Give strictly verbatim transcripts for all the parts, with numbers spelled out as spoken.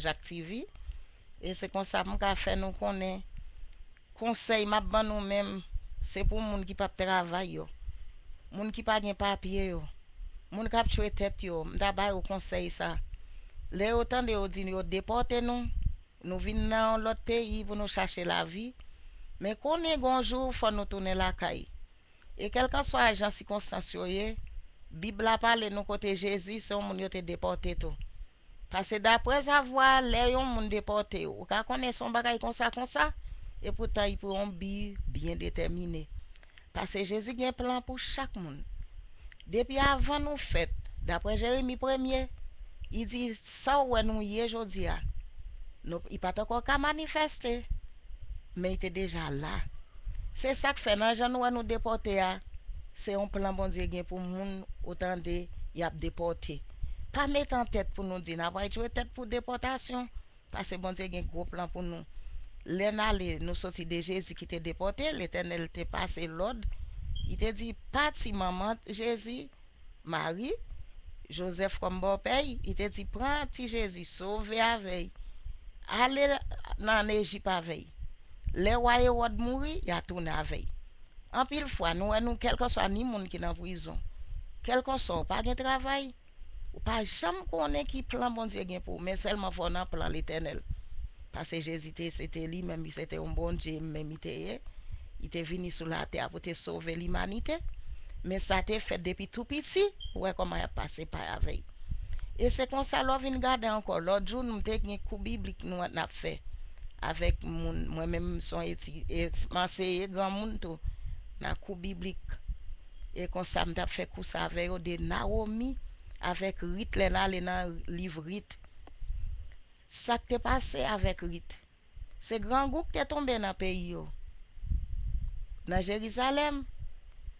Jacques T V. E se konsa m ka fè nou konnen konsèy m ap ban nou menm, se pou moun ki p ap travay yo, moun ki pa gen papye yo, moun k ap tchwe tèt yo. M ta ba yo konsèy sa. Lè yo tande yo di yo depòte nou, nou vin nan yon lòt peyi pou nou chache lavi. Men konnen gon jou fò nou tounen lakay. E kèlkanswa jan sikonstans yo ye, Bib la pale nou kote Jezi se yon moun yo te depòte tou. Paske daprèzavwa lè yon moun depòte, ou ka konnen se yon bagay konsa konsa, epoutan li pou yon bi byen detèmine. Paske Jezi gen plan pou chak moun. Depi avan nou fèt, daprè Jeremi premye, li di sa w wè nou ye jodi a. Nou, li pa t ankò ka manifèste, men li te deja la. Se sa k fè nan jan nou wè nou depòte a, se yon plan Bondye gen pou moun ou tande y ap depòte. Pa met an tèt pou nou di n ap al tchwe tèt pou depòtasyon, paske Bondye gen gwo plan pou nou. Lè n ale, nou soti de Jezi ki te depòte, Letènèl te pase lòd, li te di, pati manman Jezi, Mari, Jozèf kòm bòpè y, li te di, pran ti Jezi, sove avè y, ale nan Ejip avè y. Lè wa Ewòd mouri, y a tounen avè y. Anpil fwa, nou wè nou, kèlkanswa ni moun ki nan prizon, kèlkanswa w pa gen travay, ou pa janm konnen ki plan Bondye gen pou ou, men sèlman fò w nan plan Letènèl. Paske Jezi te, se te li menm, se te yon Bondye menm li te ye. Li te vini sou latè a pou te sove limanite. Men sa te fèt depi tou piti, ou wè kòman y ap pase pay avè y. E se konsa lè w vin gade ankò, lòt jou nou te gen kou biblik nou, n ap fè avèk moun, mwen menm m se yon eti, e, m anseye granmoun tou nan kou biblik. E konsa m t ap fè kou sa avè yo de Nawomi avèk Rit lè n ale nan liv Rit. Sa k te pase avèk Rit? Se grangou k te tonbe nan peyi yo. Nan Jerizalèm,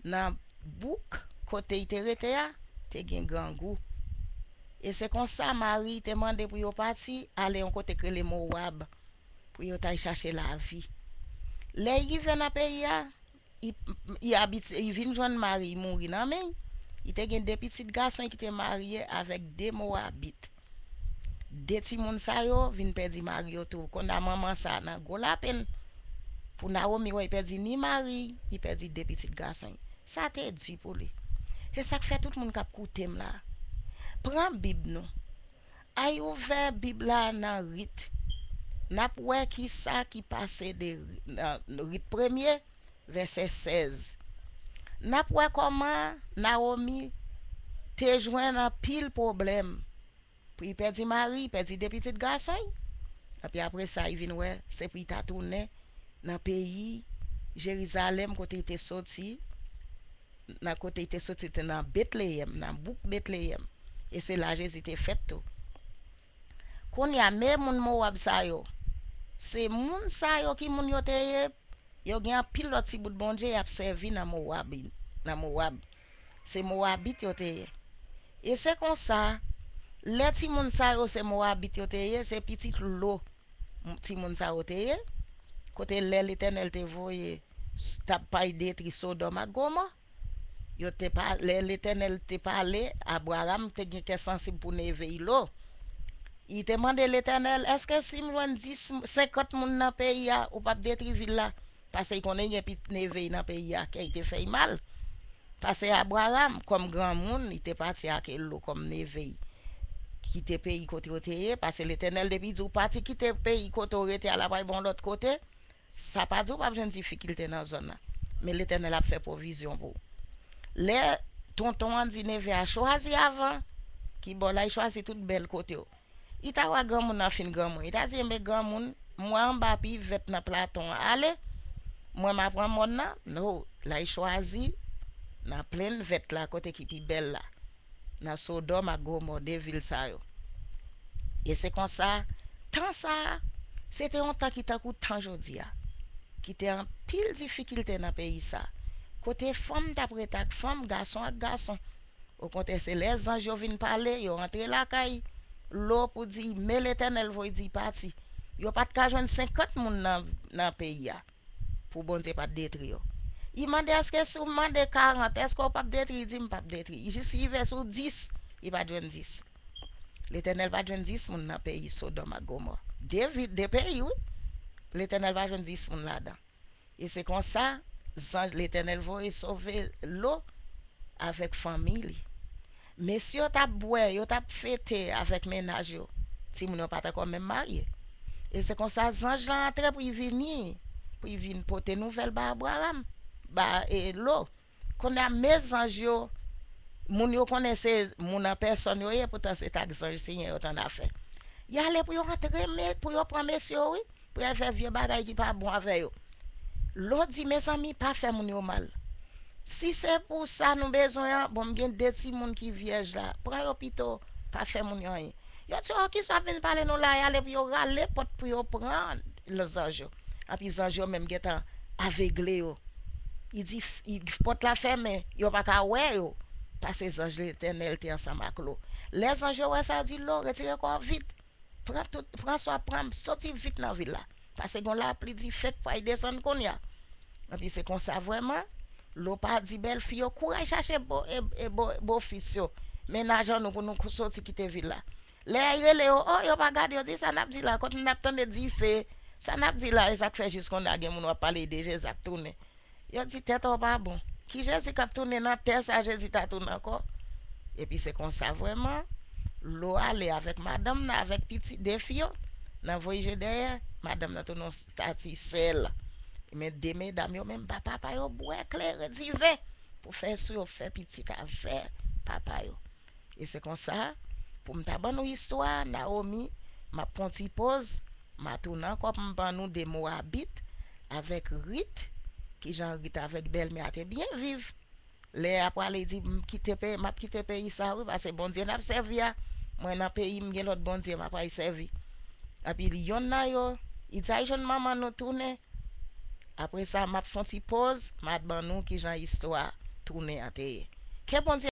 nan bouk kote y te rete a, te gen grangou. E se konsa Mari te mande pou yo pati, ale yon kote k rele Mowab, pou yo t al chache lavi. Lè y rive nan peyi a, y, y abitye, y vin jwenn Mari, y mouri nan men y. Y te gen de pitit gason ki te marye avèk de Mowabit. De timoun sa yo vin pèdi mari yo tou. Konnya manman sa nan gwo lapenn. Pou Nawomi wè y pèdi ni mari, y pèdi de pitit gason y. Sa te di pou li. Se sa k fè tout moun k ap koute m la, pran Bib nou. Ay ouvè Bib la nan Rit. N ap wè ki sa ki pase de Ri-, nan Rit premye, vèsè sèz. N ap wè kòman Nawomi te jwenn anpil pwoblèm. Pou y pèdi mari, y pèdi de pitit gason y. Epi apre sa, y vin wè, se pou y ta tounen nan peyi Jerizalèm kote y te soti, nan kote y te soti, te nan Betleyèm, nan bouk Betleyèm. E se la Jezi te fèt tou. Kounye a, men moun Mowab sa yo. Se moun sa yo ki moun yo te ye, yo gen anpil lòt ti bout Bondye y ap sèvi nan Mowab, nan Mowab. Se Mowabit yo te ye. E se konsa, lè timoun sa yo se Mowabit yo te ye, se pitit Lo, m-, timoun sa yo te ye. Kote lè Letènèl te voye s-, t ap pral detri Sodòm ak Gomò, yo te pa, lè Letènèl te pale, Abraram te gen kè sansib pou neve y Lo. Li te mande Letènèl, èske si m jwenn dis, senkant moun nan peyi a, ou p ap detri vil la? Paske l konnen gen pitit neve y nan peyi a, kè y te fè y mal. Paske Abraram, kòm granmoun, li te pati ak Lo kòm neve y, kite peyi kote yo te ye, paske Letènèl depi di w pati kite peyi kote w rete a, l ap al ba w lòt kote, sa pa di w p ap jwenn difikilte nan zòn nan. Men Letènèl ap fè pwovizyon pou w. Lè tonton an di neve a chwazi avan, ki bò l ay chwazi tout bèl kote yo. Li ta wè granmoun nan fin granmoun. Li ta di, enben granmoun, m wè anba pi vèt nan platon an. Ale, mwen m a pran mòn nan. No, l ay chwazi nan plenn vèt la, kote ki pi bèl la. Nan Sodòm ak Gomò, de vil sa yo. E se konsa, tan sa a, se te yon tan ki tankou tan jodi a. Ki te anpil difikilte nan peyi sa. Kote fanm t ap rete ak fanm, gason ak gason. Okontrè, se lè zanj yo vin pale, yo rantre lakay Lo pou di, men Letènèl voye di pati. Yo pa t ka jwenn senkant moun nan, nan peyi a, pou Bondye pa t detri yo. Li mande, èske si w mande karant, èske w p ap detri? Li di, m p ap detri. Li jis rive sou dis, li pa t jwenn dis. Letènèl pa t jwenn dis moun nan peyi Sodòm ak Gomò. De, vi- de peyi, wi. Letènèl pa jwenn dis moun ladan. E se konsa, zanj Letènèl voye sove Lo avèk fanmi li. Mesye yo t ap bwè, yo t ap fete avèk mennaj yo. Timoun yo pa t ankò menm marye. E se konsa, zanj lan antre pou y vini, pou y vin pote nouvèl ba Abraram, ba e Lo. Kounye a, men zanj yo, moun yo konnen se moun an pèsòn yo ye, poutan se t ak zanj siyen yo t annafè. Y ale pou yo antre, men, pou yo pran mesye yo, wi, pou y al fè vye bagay ki pa bon avè yo. Lo di, mezanmi, pa fè moun yo mal. Si se pou sa nou bezwen an, bon, m gen de timoun ki vyèj la. Pran yo pito, pa fè moun yo anyen. Yo di, o, kisa w ap vin pale nou la? Y ale pou yo rale pòt pou yo pran zanj yo. Anpi zanj yo menm gentan avegle yo. Li di, pòt la fèmen, yo pa ka wè yo. Paske zanj Letènèl te ansanm ak Lo. Lè zanj yo wè sa, yo di, Lo, retire kò w vit. Pran tout, pran sa w ap pran, soti vit nan vil la. Paske gon lapli dife k pral desann kounye a. Anpi se konsa vrèman, Lo pa di bèlfi yo, kouri al chache bo, e, e, bo, bofis yo, mennaj an nou pou nou soti kite vil la. Lè y rele yo, o, yo pa gade, yo di, sa n ap di la, kote n ap tande dife, sa n ap di la, e sa k fè jis kounye a gen moun w ap pale de Jezi ap tounen. Yo di, tèt ou pa bon. Ki Jezi k ap tounen nan tè sa Jezi ta tounen ankò? Epi se konsa vrèman, Lo ale avèk madanm nan, avèk pitit de fi yo, nan voye je dèyè, madanm nan tounen yon stati sèl. Men de medam yo menm ba papa yo bwè kleren diven pou fè sou yo fè pitit avè papa yo. E se konsa, pou m ta ban nou istwa Nawomi, m ap pran ti poz, m a tounen ankò pou m ban nou de Mowabit avèk Rit, kijan Rit avèk bèlmè a te byen viv. Lè a prale di, m kite peyi, m ap kite peyi sa wi, paske Bondye n ap sèvi a, mwen nan peyi m gen lòt Bondye m ap al sèvi. Epi yonn nan yo, li di, ay jwenn manman nou tounen. Apre sa, m ap fè yon ti poz, m a ban nou kijan istwa tounen an te ye. Ke Bondye